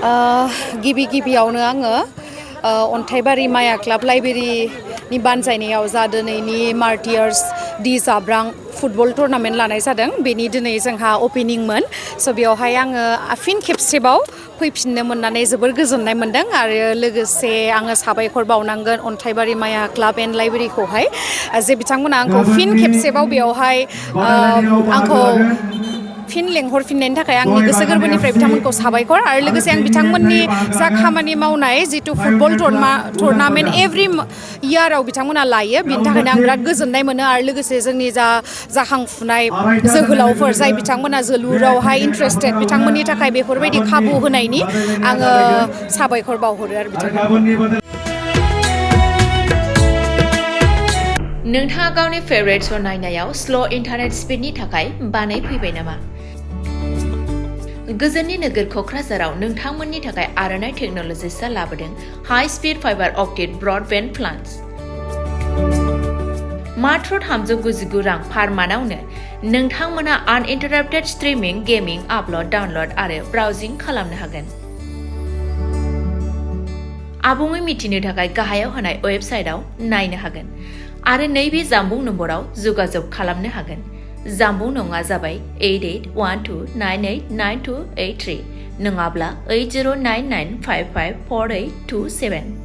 गिबियावनो आङो अन्थाइबारि माया क्लाब लाइब्रेरिनि बानजायनायाव जा दिनैनि मार्टियार्स दि जाब्रां फुटबल टुर्नामेन्ट लानाय जादों बेनि दिनै जोंहा अपेनिंमोन स' बेवहाय आङो फिन खेबसेबाव फैफिननो मोननानै जोबोर गोजोननाय मोनदों आरो लोगोसे आङो साबायखर बावनांगोन अन्थाइबारि माया क्लाब एन्ड लाइब्रेरिखौहाय जे बिथांमोना आंखौ फिन खेबसेबाव बेवहाय आंखौ फिन लेंहरफिननायनि थाखाय आंनि गोसो गोरबोनिफ्राय बिथांमोनखौ साबायखर आरो लोगोसे आं बिथांमोननि जा खामानि मावनाय जितु फुटबल टुर्नामेन्ट एभ्रि इयाराव बिथांमोना लायो बिनि थाखायनो आं बिराद गोजोननाय मोनो आरो लोगोसे जोंनि जा जाखांफुनाय जोहोलावफोर जाय बिथांमोना जोलुरावहाय इन्ट्रेस्टेड बिथांमोननि थाखाय बेफोरबायदि खाबु होनायनि आङो साबायखर बावहरो आरो बिथांमोनखौ। नोंथाङा गावनि फेभरेट श' नायनायाव स्ल' इन्टारनेट स्पिडनि थाखाय बानायफैबाय नामा? गोजोननि नोगोर क'क्राझाराव नोंथांमोननि थाखाय आर'नाइ टेक्न'लजिसआ लाबोदों high speed fibre optic broadband plans. मात्र 399 रां पार मान्थआवनो नोंथांमोना आनइन्टाराप्टेड स्ट्रिमिं, गेमिं, आपल'ड, डाउनल'ड आरो ब्राउजिं खालामनो हागोन। आबुङै मिथिनो थाखाय गाहायाव होनाय वेबसाइटआव नायनो हागोन आरो नैबे जामबुं नम्बराव जगाजग खालामनो हागोन। जामबुं नङा जाबाय 8812989283 नङाब्ला 8099554827।